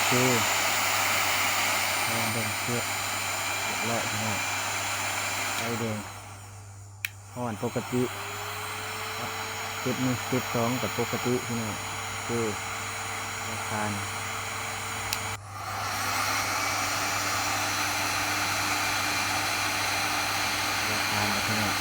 ຄື ເບິ່ງເຄືອງຮຽບຮ້ອຍພີ່ນ້ອງ ໄຟແດງ ຮ້ອນປົກກະຕິ ເຈັດໜຶ່ງ ເຈັດສອງ ກໍປົກກະຕິພີ່ນ້ອງ ຄື ລາຄານີ້ ລາຄານີ້ພີ່ນ້ອງ.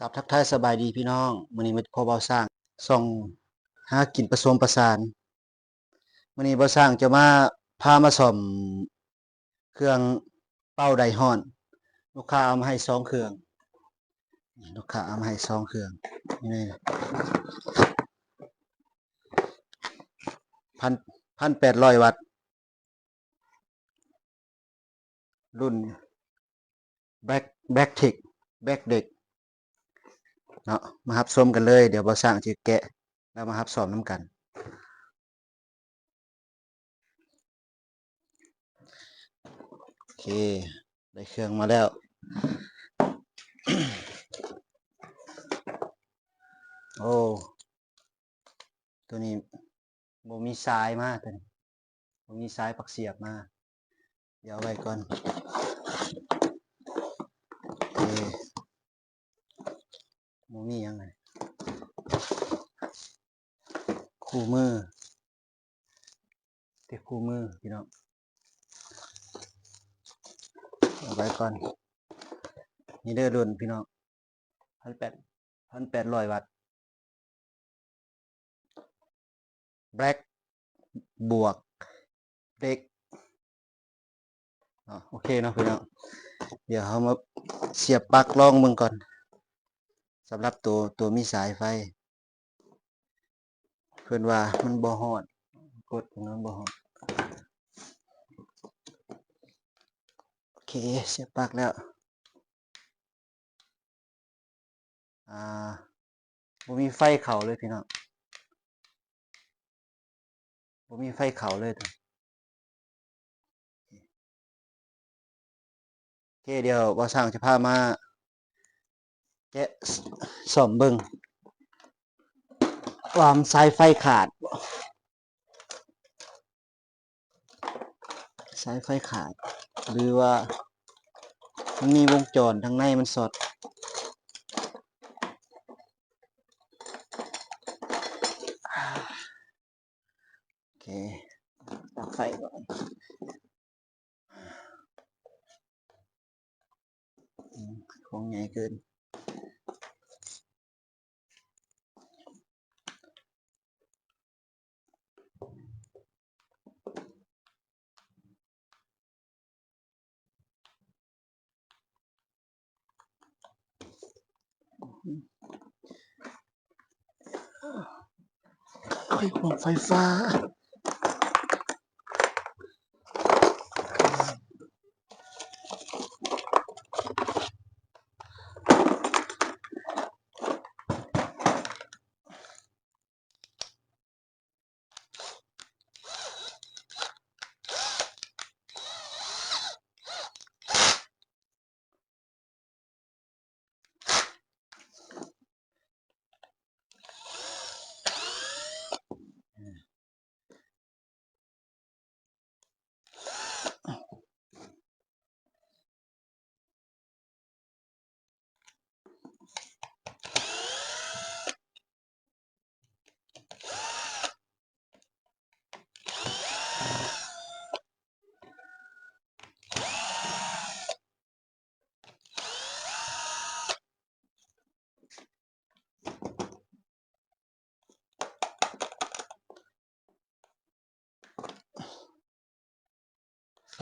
ກາບທັກທາຍສະບາຍດີພີ່ນ້ອງ ມື້ນີ້ມາພົບເບົາຊ້າງ ຊ່ອງຫາກິນປະສົມປະສານ. ມື້ນີ້ເບົາຊ້າງຈະມາ ພາມາສ້ອມເຄື່ອງເປົ່າໄດຮ້ອນ ລູກຄ້າເອົາມາໃຫ້ສອງເຄື່ອງ ລູກຄ້າເອົາມາໃຫ້ສອງເຄື່ອງ ນີ້ ພັນ ພັນແປດຮ້ອຍວັດ ລຸ້ນ Black Black Tech Black Deck ເນາະ ມາຮັບຊົມກັນເລີຍ ດຽວເບົາຊ້າງຈະແກະ ແລ້ວມາຮັບຊອມນຳກັນ. ໂອເຄ ໄດ້ເຄື່ອງມາແລ້ວ ໂອ້ ໂຕນີ້ບໍ່ມີສາຍມາ ໂຕນີ້ບໍ່ມີສາຍປັກສຽບມາ ດຽວເອົາໄວ້ກ່ອນ ໂອເຄ ບໍ່ມີຫຍັງ ຄູ່ມື ຕິດຄູ່ມືພີ່ນ້ອງ ເອົາໄວ້ກ່ອນ ນີ້ເດີລຸ້ນພີ່ນ້ອງ ພັນແປດ ພັນແປດຮ້ອຍວັດ Black ບວກ Deck ເນາະ ໂອເຄເນາະພີ່ນ້ອງ ດຽວເຮົາມາສຽບປັກລອງເບິ່ງກ່ອນ ສຳລັບໂຕ ໂຕມີສາຍໄຟ ເພິ່ນວ່າມັນບໍ່ຮ້ອນ ກົດມັນບໍ່ຮ້ອນ ໂອເຄ ສຽບປັກແລ້ວ ອ່າ ບໍ່ມີໄຟເຂົ້າເລີຍພີ່ນ້ອງ ບໍ່ມີໄຟເຂົ້າເລີຍ ໂອເຄ ດຽວບ່າວຊ້າງຈະພາມາແກະ ສ້ອມເບິ່ງວ່າສາຍໄຟຂາດບໍ່ ສາຍໄຟຂາດ ຫຼືວ່າມັນມີວົງຈອນທາງໃນມັນຊັອດ ໂອເຄ ຕັດໄຟກ່ອນ ອືມ ຂອງໃຫຍ່ເກີນ ໄຂຄວາມໄຟຟ້າ.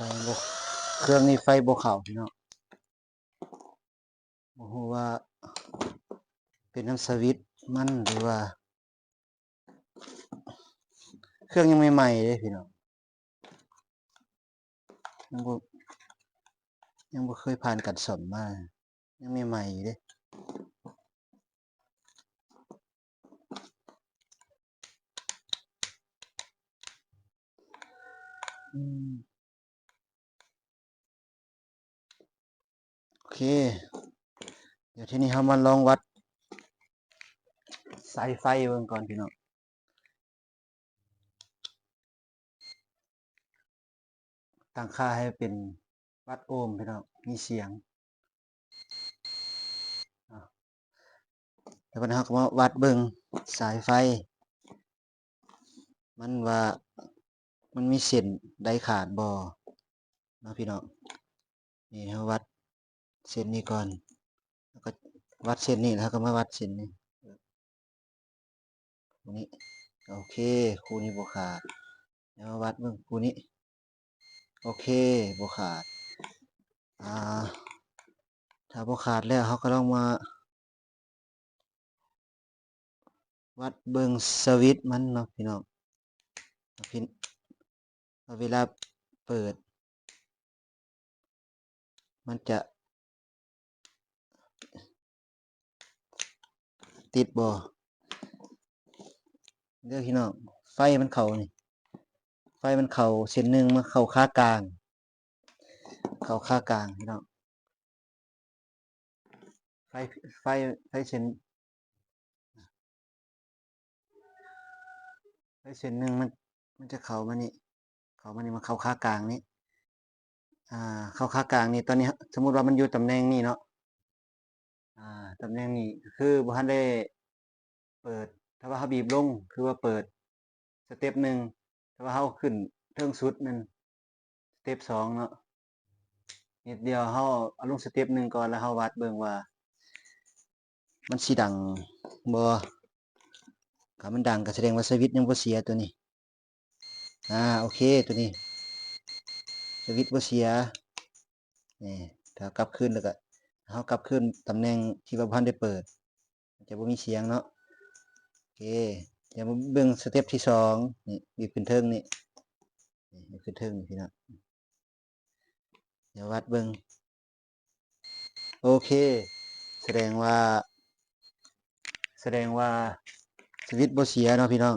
ໄຟບໍ່ ເຄື່ອງນີ້ໄຟບໍ່ເຂົ້າພີ່ນ້ອງ ບໍ່ຮູ້ວ່າເປັນນຳສະວິດມັນ ຫຼືວ່າ ເຄື່ອງຍັງໃໝ່ໆເດ້ພີ່ນ້ອງ ຍັງບໍ່ ຍັງບໍ່ເຄີຍຜ່ານການສ້ອມມາ ຍັງໃໝ່ໆຢູ່ເດ້. ອືມ. ເຄ ດຽວທີນີ້ເຮົາມາລອງວັດສາຍໄຟເບິ່ງກ່ອນພີ່ນ້ອງ. ຕັ້ງຄ່າໃຫ້ເປັນວັດໂອມພີ່ນ້ອງ ມີສຽງ. ອາ ແລ້ວບັດນີ້ເຮົາກໍມາວັດເບິ່ງສາຍໄຟ ມັນວ່າມັນມີເສັ້ນໃດຂາດບໍ່ເນາະພີ່ນ້ອງ. ນີ້ເຮົາວັດເສັ້ນນີ້ກ່ອນ ແລ້ວກໍວັດເສັ້ນນີ້ ແລ້ວເຮົາກໍມາວັດເສັ້ນນີ້ ນີ້ ໂອເຄ ຄູ່ນີ້ບໍ່ຂາດ. ແລ້ວມາວັດເບິ່ງຄູ່ນີ້ ໂອເຄ ບໍ່ຂາດ. ອາ ຖ້າບໍ່ຂາດແລ້ວ ເຮົາກໍລອງມາວັດເບິ່ງສະວິດມັນເນາະພີ່ນ້ອງ. ເວລາເປີດ ມັນຈະຕິດບໍ່ເດີພີ່ນ້ອງ. ໄຟມັນເຂົ້ານີ້ ໄຟມັນເຂົ້າເສັ້ນໜຶ່ງ ມາເຂົ້າຂາກາງ ເຂົ້າຂາກາງພີ່ນ້ອງ. ໄຟ ໄຟ ໄຟເສັ້ນ ໄຟເສັ້ນໜຶ່ງມັນ ມັນຈະເຂົ້າມານີ້ ເຂົ້າມານີ້ ມາເຂົ້າຂາກາງນີ້ ອາ ເຂົ້າຂາກາງນີ້. ຕອນນີ້ ສົມມຸດວ່າມັນຢູ່ຕຳແໜ່ງນີ້ເນາະ ອາ ຕຳແໜ່ງນີ້ ກໍຄືບໍ່ທັນໄດ້ເປີດ. ຖ້າວ່າເຮົາບີບລົງ ຄືວ່າເປີດສະເຕັບໜຶ່ງ. ຖ້າວ່າເຮົາຂຶ້ນເທິງສຸດ ແມ່ນສະເຕັບສອງເນາະ. ເຮັດ ດຽວເຮົາເອົາລົງສະເຕັບໜຶ່ງກ່ອນ ແລ້ວເຮົາວັດເບິ່ງວ່າມັນຊິດັງບໍ່. ຖ້າມັນດັງກໍສະແດງວ່າສະວິດຍັງບໍ່ເສຍຕົວນີ້. ອາ ໂອເຄ ຕົວນີ້ສະວິດບໍ່ເສຍ. ນີ້ ຖ້າກັບຄືນ ແລ້ວກໍເຮົາກັບຄືນຕຳແໜ່ງທີ່ວ່າບໍ່ທັນໄດ້ເປີດ ຈະບໍ່ມີສຽງເນາະ. ໂອເຄ ດຽວມາເບິ່ງສະເຕັບທີສອງ ນີ້ ບີບຂຶ້ນເທິງນີ້ ນີ້ ບີບຂຶ້ນເທິງນີ້ພີ່ນ້ອງ. ດຽວວັດເບິ່ງ ໂອເຄ ສະແດງວ່າ ສະແດງວ່າສະວິດບໍ່ເສຍເນາະພີ່ນ້ອງ.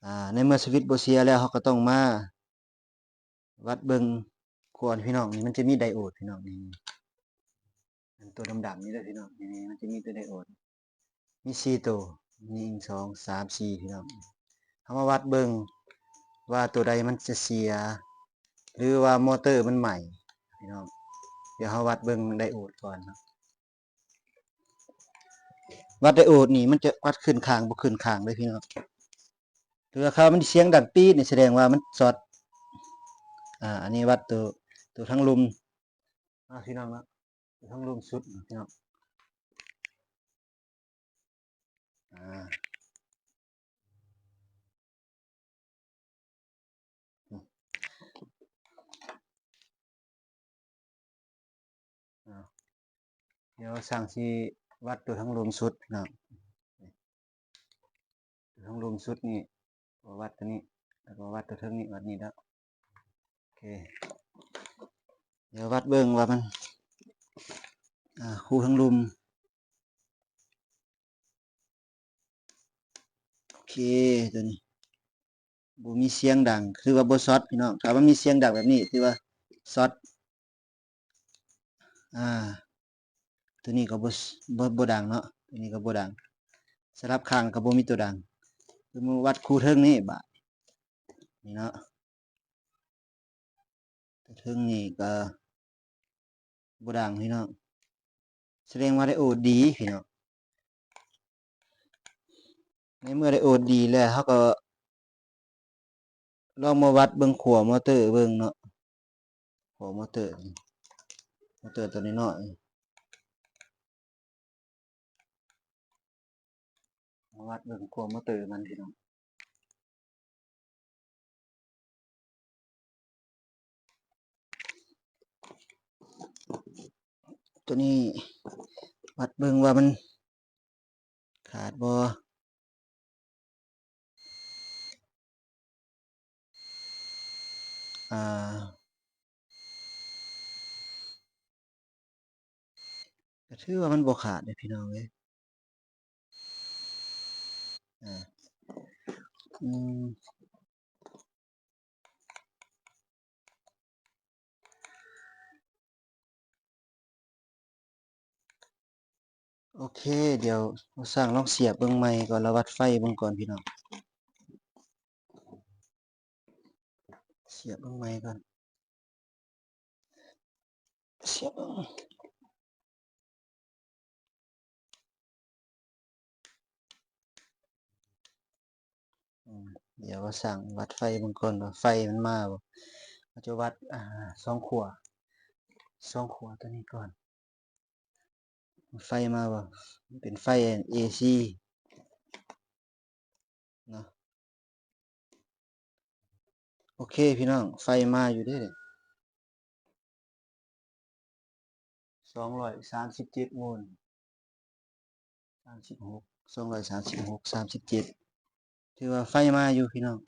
ອາ ໃນເມື່ອສະວິດບໍ່ເສຍແລ້ວ ເຮົາກໍຕ້ອງມາ ວັດເບິ່ງຂວດພີ່ນ້ອງ. ນີ້ມັນຈະມີໄດໂອດພີ່ນ້ອງ ນີ້ ອັນຕົວດຳໆນີ້ເດີພີ່ນ້ອງ. ນີ້ມັນຈະມີຕົວໄດໂອດ ມີສີ່ໂຕ ໜຶ່ງ ສອງ ສາມ ສີ່ ພີ່ນ້ອງ. ເຮົາມາວັດເບິ່ງວ່າຕົວໃດມັນຈະເສຍ ຫຼືວ່າມໍເຕີມັນໄໝ້ພີ່ນ້ອງ. ດຽວເຮົາວັດເບິ່ງໄດໂອດກ່ອນເນາະ. ວັດໄດໂອດນີ້ມັນຈະວັດຂຶ້ນຂ້າງບໍ່ຂຶ້ນຂ້າງເລີຍພີ່ນ້ອງ. ຄືວ່າຖ້າມັນສຽງດັງປີດນີ້ ສະແດງວ່າມັນຊັອດ. ອາ ອັນນີ້ວັດໂຕ ໂຕທາງລຸ່ມ ອາ ພີ່ນ້ອງເນາະ ໂຕທາງລຸ່ມສຸດພີ່ນ້ອງ. ອາ ດຽວຊ່າງຊິວັດຕົວທາງລຸ່ມສຸດເນາະ. ຕົວທາງລຸ່ມສຸດນີ້ ກໍວັດຕົວນີ້ ແລ້ວກໍວັດຕົວເທິງນີ້ ວັດນີ້ແລ້ວ. ໂອເຄ ດຽວວັດເບິ່ງວ່າມັນ ອາ ຄູ່ທາງລຸ່ມ. ໂອເຄ ຕົວນີ້ບໍ່ມີສຽງດັງ ຖືວ່າບໍ່ຊັອດພີ່ນ້ອງ. ຖ້າວ່າມີສຽງດັງແບບນີ້ ຖືວ່າຊັອດ. ອາ ຕົວນີ້ກໍບໍ່ ບໍ່ ບໍ່ດັງເນາະ ຕົວນີ້ກໍບໍ່ດັງ. ສະລັບຂ້າງກໍບໍ່ມີຕົວດັງ. ຄືມາວັດຄູ່ເທິງນີ້ບາດນີ້ເນາະ. ແຕ່ເທິງນີ້ກໍບໍ່ດັງພີ່ນ້ອງ ສະແດງວ່າໄດໂອດດີພີ່ນ້ອງ. ໃນເມື່ອໄດໂອດດີແລ້ວ ເຮົາກໍລອງມາວັດເບິ່ງຂົ້ວມໍເຕີເບິ່ງເນາະ. ຂົ້ວມໍເຕີ ມໍເຕີຕົວນ້ອຍໆ ມາວັດເບິ່ງຂົ້ວມໍເຕີມັນພີ່ນ້ອງ. ຕົວນີ້ວັດເບິ່ງວ່າມັນຂາດບໍ່. ອາ ກໍຖືວ່າມັນບໍ່ຂາດເດ້ພີ່ນ້ອງເອີຍ. ອາ ອືມ. ໂອເຄ ດຽວຊ່າງລອງສຽບເບິ່ງໃໝ່ກ່ອນ ລະວັດໄຟເບິ່ງກ່ອນພີ່ນ້ອງ. ສຽບເບິ່ງໃໝ່ກ່ອນ ສຽບເບິ່ງ. ອືມ ດຽວວ່າຊ່າງວັດໄຟເບິ່ງກ່ອນວ່າໄຟມັນມາບໍ່. ເຮົາຈະວັດ ອ່າ ສອງຂົ້ວ ສອງຂົ້ວຕົວນີ້ກ່ອນ ໄຟມາບໍ່. ມັນເປັນໄຟເອຊີເນາະ. ໂອເຄພີ່ນ້ອງ ໄຟມາຢູ່ເດ້ ສອງຮ້ອຍສາມສິບເຈັດໂວນ ສາມສິບຫົກ ສອງຮ້ອຍສາມສິບຫົກ ສາມສິບເຈັດ ຖືວ່າໄຟມາຢູ່ພີ່ນ້ອງ.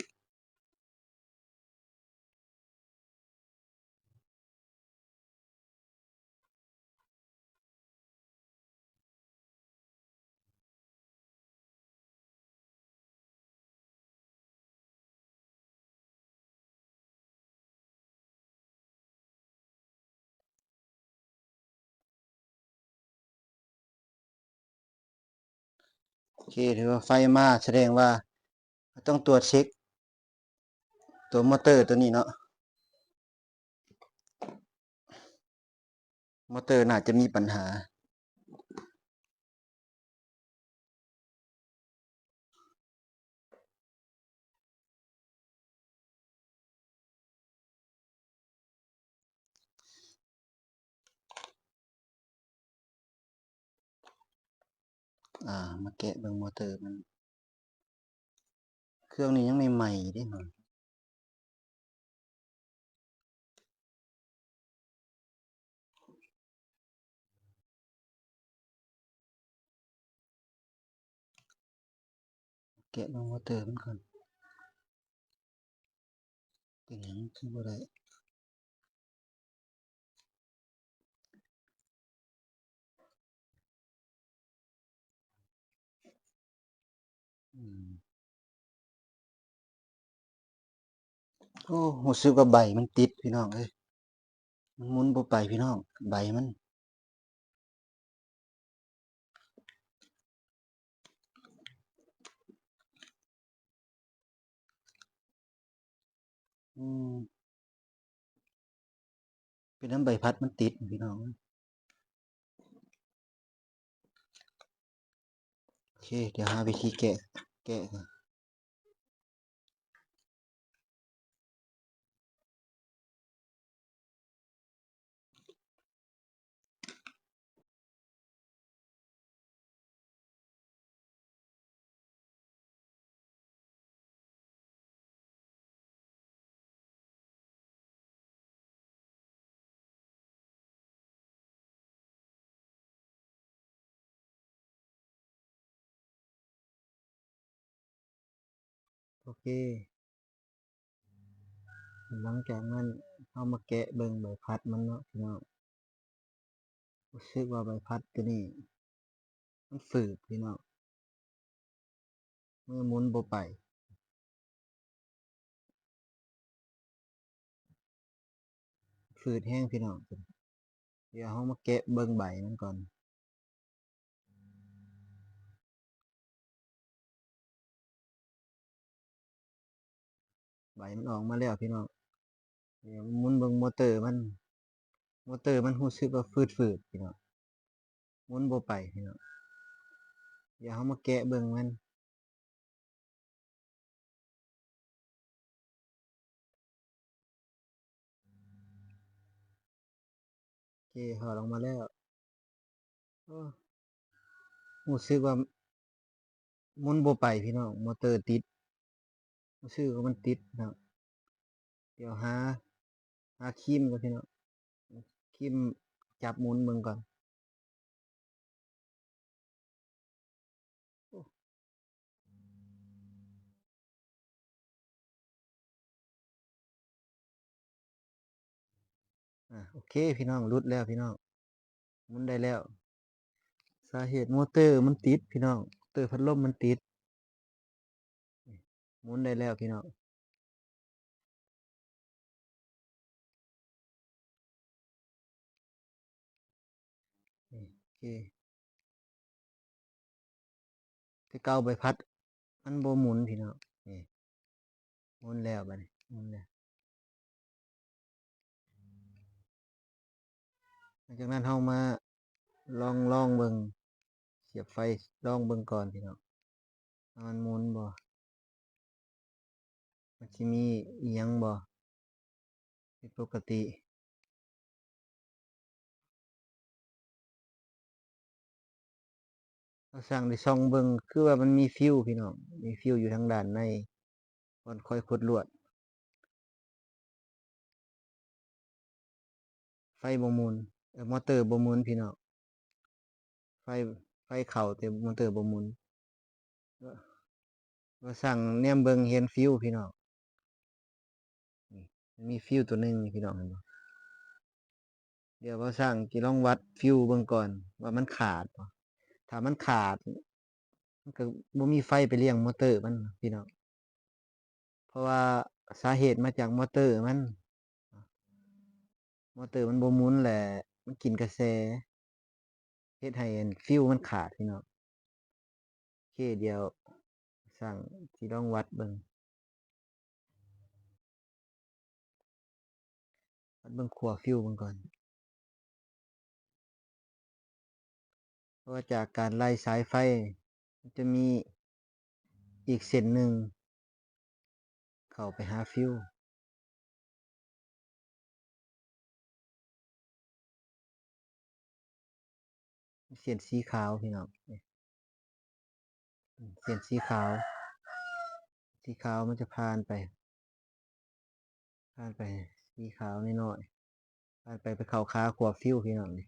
ໂອເຄ ຖືວ່າໄຟມາ ສະແດງວ່າຕ້ອງຕວດເຊັກຕົວມໍເຕີຕົວນີ້ເນາະ. ມໍເຕີໜ້າຈະມີບັນຫາ. ອ່າ ມາແກະເບິ່ງມໍເຕີມັນ. ເຄື່ອງນີ້ຍັງໃໝ່ໆເດ້. ແກະເບິ່ງມໍເຕີມັນກ່ອນ ເປັນຫຍັງຄືບໍ່ໄດ້. ອືມ ໂອ້ ຮູ້ສຶກວ່າໃບມັນຕິດພີ່ນ້ອງເອີຍ ມັນໝູນບໍ່ໄປພີ່ນ້ອງ ໃບມັນ. ອືມ ເປັນນຳໃບພັດມັນຕິດພີ່ນ້ອງ. ໂອເຄ ດຽວຫາວິທີແກະ ແກະກ່ອນ. ໂອເຄ ຫຼັງຈາກນັ້ນເຮົາມາແກະເບິ່ງໃບພັດມັນເນາະພີ່ນ້ອງ. ຮູ້ສຶກວ່າໃບພັດຕົວນີ້ມັນຝືດພີ່ນ້ອງ ມັນໝູນບໍ່ໄປ. ຝືດແຮງພີ່ນ້ອງ. ດຽວເຮົາມາແກະເບິ່ງໃບມັນກ່ອນ. ໃບມັນອອກມາແລ້ວພີ່ນ້ອງ. ດຽວໝູນເບິ່ງມໍເຕີມັນ. ມໍເຕີມັນຮູ້ສຶກວ່າຝືດໆ ພີ່ນ້ອງ. ໝູນບໍ່ໄປພີ່ນ້ອງ. ດຽວເຮົາມາແກະເບິ່ງມັນ. ໂອເຄ ຖອດອອກມາແລ້ວ. ໂອ້ ຮູ້ສຶກວ່າໝູນບໍ່ໄປພີ່ນ້ອງ ມໍເຕີຕິດ. ຮູ້ສຶກວ່າມັນຕິດເນາະ. ດຽວຫາ ຫາຄີມກ່ອນພີ່ນ້ອງ. ຄີມຈັບໝູນເບິ່ງກ່ອນ. ອາ ໂອເຄພີ່ນ້ອງ ຫຼຸດແລ້ວພີ່ນ້ອງ ໝູນໄດ້ແລ້ວ. ສາເຫດມໍເຕີມັນຕິດພີ່ນ້ອງ ເຕີພັດລົມມັນຕິດ. ໝູນໄດ້ແລ້ວພີ່ນ້ອງ. ໂອເຄ ແຕ່ເກົ່າໃບພັດມັນບໍ່ໝູນພີ່ນ້ອງ. ນີ້ ໝູນແລ້ວ ບາດນີ້ໝູນແລ້ວ. ຫຼັງຈາກນັ້ນເຮົາມາລອງ ລອງເບິ່ງ ສຽບໄຟລອງເບິ່ງກ່ອນພີ່ນ້ອງ ວ່າມັນໝູນບໍ່ ມັນຊິມີອີ່ຫຍັງບໍ່ ຜິດປົກກະຕິ. ເຮົາຊ່າງໄດ້ສ່ອງເບິ່ງ ຄືວ່າມັນມີຟິວພີ່ນ້ອງ ມີຟິວຢູ່ທາງດ້ານໃນ ບ່ອນຄອຍຂຸດລວດ. ໄຟບໍ່ໝູນ ເອີ ມໍເຕີບໍ່ໝູນພີ່ນ້ອງ. ໄຟ ໄຟເຂົ້າແຕ່ມໍເຕີບໍ່ໝູນ. ເອີ ບ່າວຊ່າງແນມເບິ່ງເຫັນຟິວພີ່ນ້ອງ. ນີ້ ມັນມີຟິວຕົວໜຶ່ງນີ້ພີ່ນ້ອງເຫັນບໍ່? ດຽວບ່າວຊ່າງຊິລອງວັດຟິວເບິ່ງກ່ອນວ່າມັນຂາດບໍ່. ຖ້າມັນຂາດ ມັນກໍບໍ່ມີໄຟໄປລ້ຽງມໍເຕີມັນພີ່ນ້ອງ. ເພາະວ່າສາເຫດມາຈາກມໍເຕີມັນ ມໍເຕີມັນບໍ່ໝູນ ແລະ ມັນກິນກະແສ ເຮັດໃຫ້ອັນ ຟິວມັນຂາດພີ່ນ້ອງ. ໂອເຄ ດຽວຊ່າງຊິລອງວັດເບິ່ງ ວັດເບິ່ງຂົ້ວຟິວເບິ່ງກ່ອນ. ເພາະວ່າຈາກການໄລ່ສາຍໄຟ ມັນຈະມີອີກເສັ້ນໜຶ່ງເຂົ້າໄປຫາຟິວ. ເສັ້ນສີຂາວພີ່ນ້ອງ ນີ້ ເສັ້ນສີຂາວ ສີຂາວມັນຈະຜ່ານໄປ ຜ່ານໄປ ສີຂາວນ້ອຍໆ ຜ່ານໄປ ໄປເຂົ້າຄາຂົ້ວຟິວພີ່ນ້ອງ ນີ້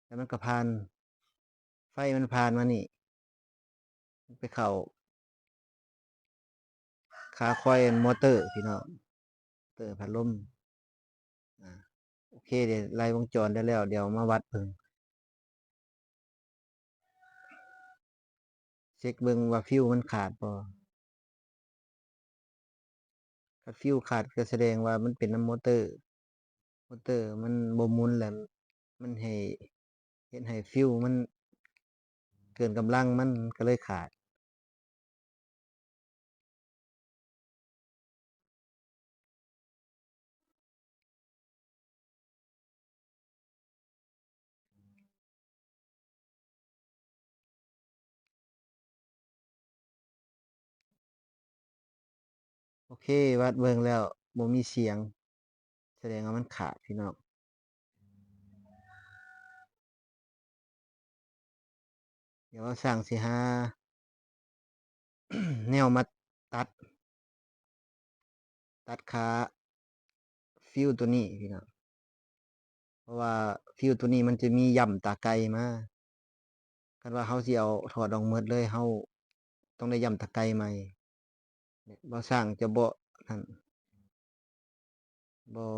ແລ້ວມັນກໍຜ່ານ ໄຟມັນຜ່ານມານີ້ ໄປເຂົ້າຄາຄອຍມອເຕີພີ່ນ້ອງ ເຕີພັດລົມ. ອາ ໂອເຄ ໄດ້ໄລ່ວົງຈອນໄດ້ແລ້ວ ດຽວມາວັດເບິ່ງ ເຊັກເບິ່ງວ່າຟິວມັນຂາດບໍ່. ຄັນຟິວຂາດກໍສະແດງວ່າມັນເປັນນຳມໍເຕີ ມໍເຕີມັນບໍ່ໝູນ ແລ້ວມັນໃຫ້ ເຮັດໃຫ້ຟິວມັນເກີນກຳລັງ ມັນກໍເລີຍຂາດ. ໂອເຄ ວັດເບິ່ງແລ້ວບໍ່ມີສຽງ ສະແດງວ່າມັນຂາດພີ່ນ້ອງ. ດຽວບ່າວຊ່າງຊິຫາແນວມາຕັດ ຕັດຂາຟິວໂຕນີ້ພີ່ນ້ອງ ເພາະວ່າຟິວໂຕນີ້ມັນຈະມີຢ້ຳຕາໄກ່ມາ. ຄັນວ່າເຮົາຊິເອົາ ຖອດອອກໝົດເລີຍ ເຮົາຕ້ອງໄດ້ຢ້ຳຕາໄກ່ໃໝ່. ບ່າວຊ່າງຈະບໍ່ນັ້ນ ບໍ່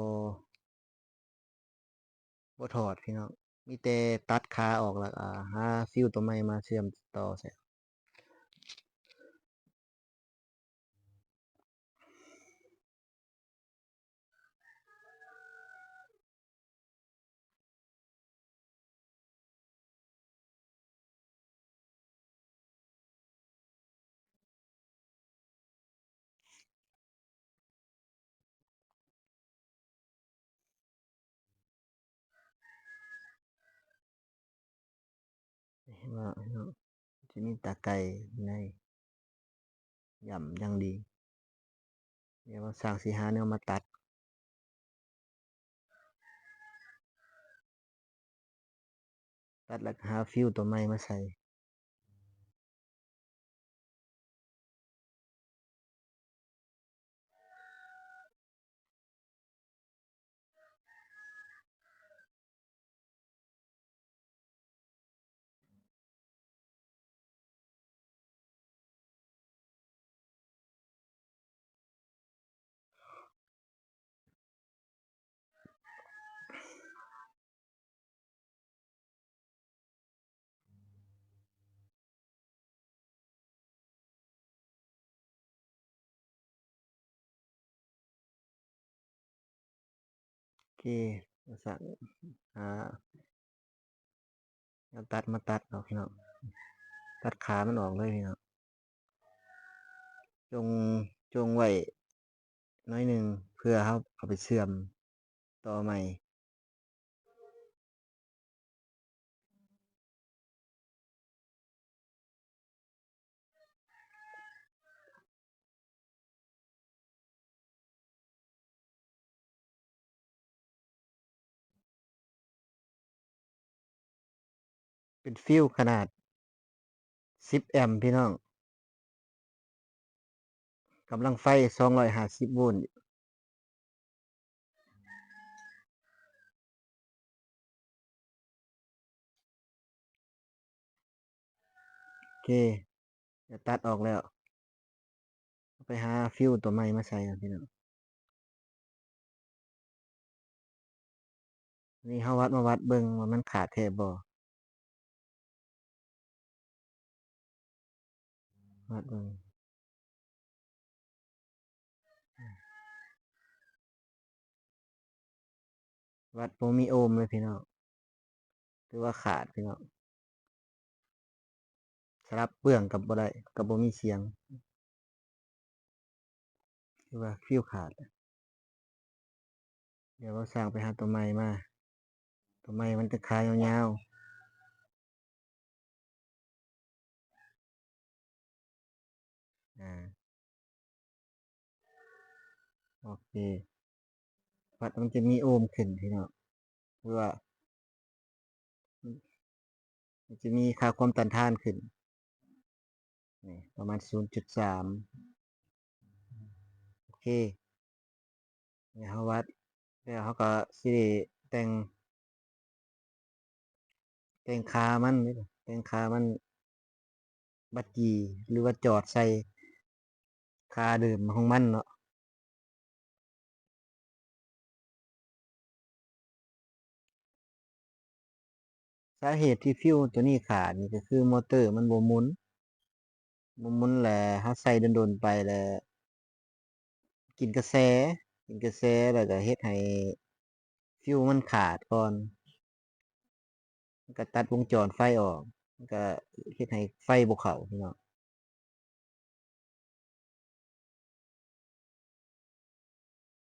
ບໍ່ຖອດພີ່ນ້ອງ ມີແຕ່ຕັດຂາອອກ ແລ້ວກໍຫາຟິວໂຕໃໝ່ມາເຊື່ອມຕໍ່ໃສ່. ເຫັນບໍ່ພີ່ນ້ອງ ຈະມີຕາໄກ່ຢູ່ໃນ ຢ້ຳຢ່າງດີ. ດຽວບ່າວຊ່າງຊິຫາແນວມາຕັດ ຕັດແລ້ວກໍຫາຟິວໂຕໃໝ່ມາໃສ່. ໂອເຄ ສະ ອ່າ ແລ້ວຕັດມາຕັດອອກພີ່ນ້ອງ ຕັດຂາມັນອອກເລີຍພີ່ນ້ອງ ຈົ່ງ ຈົ່ງໄວ້ໜ້ອຍໜຶ່ງ ເພື່ອເຮົາເອົາໄປເຊື່ອມຕໍ່ໃໝ່. ເປັນຟິວຂະໜາດສິບແອັມພີ່ນ້ອງ ກຳລັງໄຟສອງຮ້ອຍຫ້າສິບໂວນ. ໂອເຄ ດຽວຕັດອອກແລ້ວ ໄປຫາຟິວຕົວໃໝ່ມາໃສ່ກ່ອນພີ່ນ້ອງ. ນີ້ເຮົາວັດ ມາວັດເບິ່ງວ່າມັນຂາດແທ້ບໍ່ ວັດເບິ່ງ ວັດບໍ່ມີໂອມເລີຍພີ່ນ້ອງ ຖືວ່າຂາດພີ່ນ້ອງ. ສະຫຼັບເບື້ອງກັບບໍ່ໄດ້ ກັບບໍ່ມີສຽງ ຄືວ່າຟິວຂາດ. ດຽວບ່າວຊ້າງໄປຫາຕົວໃໝ່ມາ ຕົວໃໝ່ມັນຈະຂາຍາວໆ. ອາ ໂອເຄ ວັດມັນຈະມີໂອມຂຶ້ນພີ່ນ້ອງ ຄືວ່າ ມັນຈະມີຄ່າຄວາມຕ້ານທານຂຶ້ນ ນີ້ປະມານສູນຈຸດສາມ. ໂອເຄ ນີ້ເຮົາວັດແລ້ວ ເຮົາກໍຊິໄດ້ແຕ່ງ ແຕ່ງຂາມັນ ແຕ່ງຂາມັນບັດຈີ່ ຫຼືວ່າຈອດໃສ່ຂາເດີມຂອງມັນເນາະ. ສາເຫດທີ່ຟິວໂຕນີ້ຂາດນີ້ກໍຄືມໍເຕີມັນບໍ່ໝູນ ບໍ່ໝູນ ແລ້ວເຮົາໃສ່ດົນໆໄປ ແລ້ວກິນກະແສ ກິນກະແສ ແລ້ວກໍເຮັດໃຫ້ຟິວມັນຂາດກ່ອນ ມັນກໍຕັດວົງຈອນໄຟອອກ ມັນກໍເຮັດໃຫ້ໄຟບໍ່ເຂົ້າພີ່ນ້ອງ.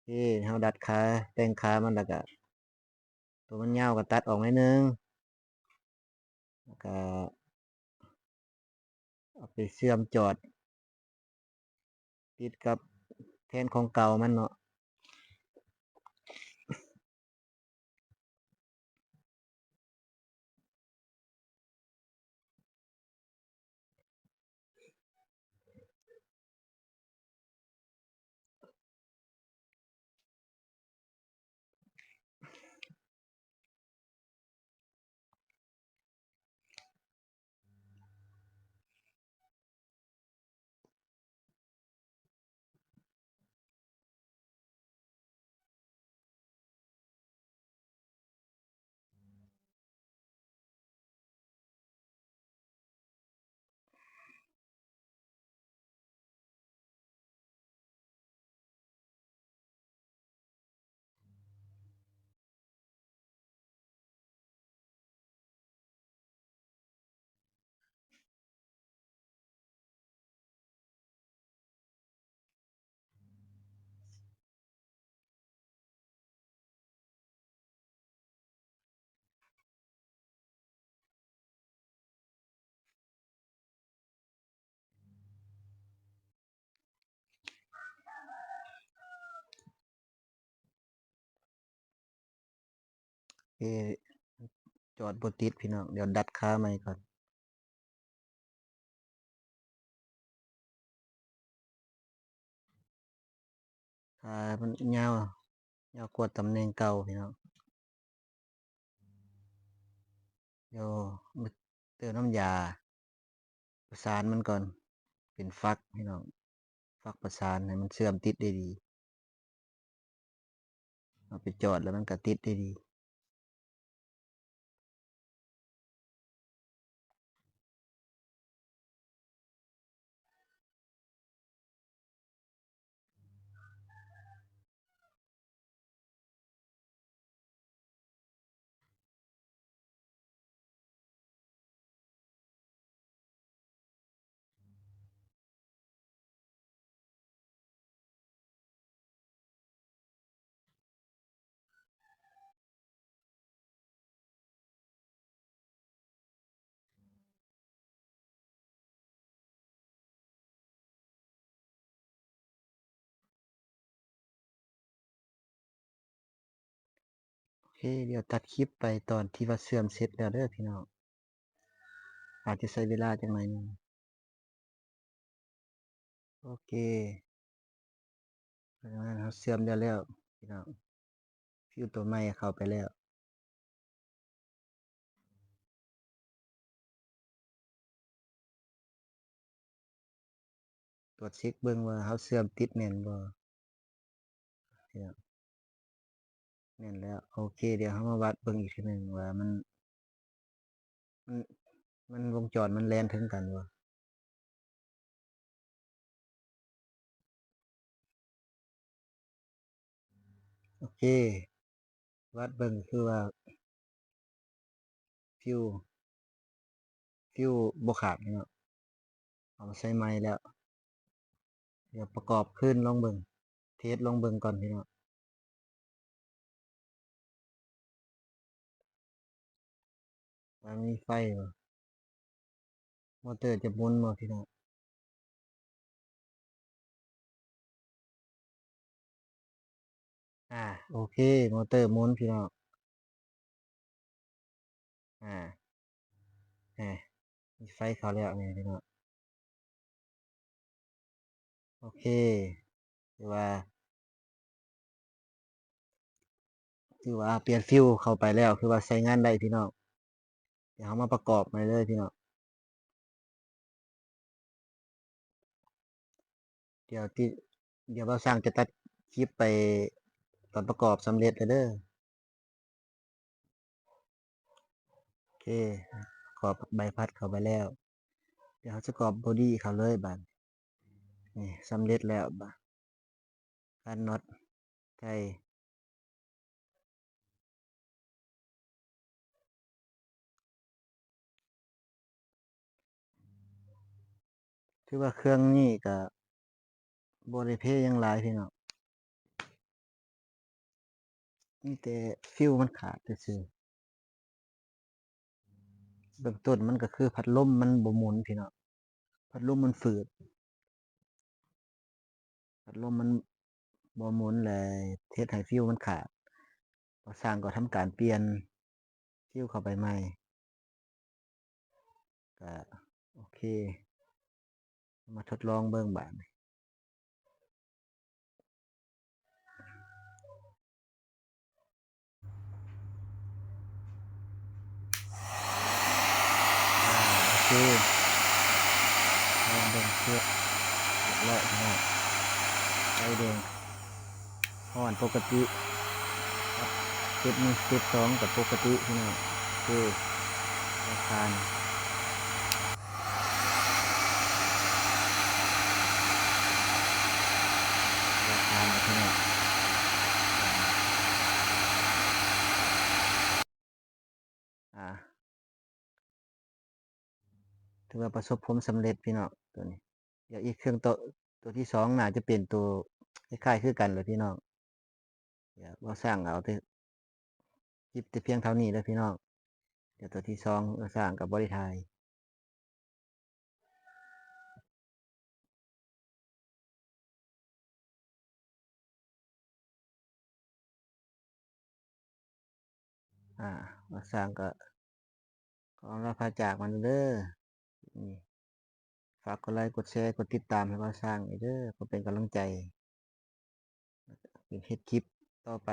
ເອີ ເຮົາດັດຂາ ແຕ່ງຂາມັນ ແລ້ວກະ ໂຕມັນຍາວກໍຕັດອອກໜ້ອຍໜຶ່ງ ແລ້ວກະເອົາໄປເຊື່ອມຈອດຕິດກັບແທນຂອງເກົ່າມັນເນາະ. ເອີ ຈອດບໍ່ຕິດພີ່ນ້ອງ ດຽວດັດຂາໃໝ່ກ່ອນ. ຂາມັນຍາວ ຍາວກວ່າຕຳແໜ່ງເກົ່າພີ່ນ້ອງ. ດຽວເຕີມນ້ຳຢາປະສານມັນກ່ອນ ເປັນຝັກພີ່ນ້ອງ ຝັກປະສານໃຫ້ມັນເຊື່ອມຕິດໄດ້ດີ. ເອົາໄປຈອດແລ້ວມັນກະຕິດໄດ້ດີ. ເຄ ດຽວຕັດຄລິບໄປຕອນທີ່ວ່າເຊື່ອມເສັດແລ້ວເດີພີ່ນ້ອງ. ອາດຈະໃຊ້ເວລາຈັກໜ້ອຍໜຶ່ງ. ໂອເຄ ພະນັກງານເຮົາເຊື່ອມແລ້ວແລ້ວພີ່ນ້ອງ, ຟິວໂຕໃໝ່ເຂົ້າໄປແລ້ວ. ກວດເຊັກເບິ່ງວ່າເຮົາເຊື່ອມຕິດແໜ້ນບໍ່. ແໜ້ນແລ້ວ. ໂອເຄ ດຽວເຮົາມາວັດເບິ່ງອີກເທື່ອໜຶ່ງວ່າມັນ ມັນ ມັນ ວົງຈອນມັນແລ່ນເຖິງກັນບໍ່. ໂອເຄ ວັດເບິ່ງຄືວ່າ ຟິວ ຟິວບໍ່ຂາດເນາະ. ເອົາມາໃສ່ໃໝ່ແລ້ວ. ດຽວປະກອບຄືນລອງເບິ່ງ, ເທສລອງເບິ່ງກ່ອນພີ່ນ້ອງ. ວ່າມີໄຟບໍ່? ມໍເຕີຈະໝູນບໍ່ພີ່ນ້ອງ? ອາ ໂອເຄ ມໍເຕີໝູນພີ່ນ້ອງ. ອາ ແຮ ມີໄຟເຂົ້າແລ້ວນີ້ພີ່ນ້ອງ. ໂອເຄ ຖືວ່າ ຖືວ່າປ່ຽນຟິວເຂົ້າໄປແລ້ວ ຄືວ່າໃຊ້ງານໄດ້ພີ່ນ້ອງ. ດຽວເຮົາມາປະກອບໃໝ່ເລີຍພີ່ນ້ອງ. ດຽວຕິ ດຽວບ່າວຊ້າງຈະຕັດຄລິບໄປຕອນປະກອບສຳເລັດແລ້ວເດີ. ໂອເຄ ປະກອບໃບພັດເຂົ້າໄປແລ້ວ. ດຽວເຮົາຈະກອບບໍດີ້ເຂົ້າເລີຍບາດນີ້. ນີ້ສຳເລັດແລ້ວບາດ ຄານນັອດໃສ່. ຖືວ່າເຄື່ອງນີ້ກະບໍ່ໄດ້ເພຫຍັງຫຼາຍພີ່ນ້ອງ, ມີແຕ່ຟິວມັນຂາດຊື່ໆ. ເບື້ອງຕົ້ນມັນກະຄືພັດລົມມັນບໍ່ໝູນພີ່ນ້ອງ, ພັດລົມມັນຝືດ. ພັດລົມມັນບໍ່ໝູນ ແລະ ເຮັດໃຫ້ຟິວມັນຂາດ. ບ່າວຊ້າງກໍທຳການປ່ຽນຟິວເຂົ້າໄປໃໝ່. ກໍໂອເຄ ມາທົດລອງເບິ່ງບາດນີ້. ໂອເຄ ເບິ່ງເຄື່ອງຮຽບຮ້ອຍພີ່ນ້ອງ. ໄຟແດງ ຮ້ອນປົກກະຕິ, ເຕັບໜຶ່ງ ເຕັບສອງກໍປົກກະຕິພີ່ນ້ອງ. ໂອເຄ ອາ ຖືວ່າປະສົບຜົນສຳເລັດພີ່ນ້ອງ ໂຕນີ້. ດຽວອີກເຄື່ອງໂຕ ໂຕທີສອງໜ້າຈະເປັນໂຕຄ້າຍໆຄືກັນແຫຼະພີ່ນ້ອງ. ດຽວບ່າວຊ້າງເອົາແຕ່ຄລິບແຕ່ພຽງເທົ່ານີ້ເດີພີ່ນ້ອງ. ດຽວໂຕທີສອງບ່າວຊ້າງກໍບໍ່ໄດ້ຖ່າຍ. ອາ ບ່າວຊ້າງກໍຂໍອຳລາພາຈາກມາເດີ. ນີ້ ຝາກກົດໄລ ກົດແຊ ກົດຕິດຕາມໃຫ້ບ່າວຊ້າງເດີ ເພື່ອເປັນກຳລັງໃຈເຮັດຄລິບຕໍ່ໄປ.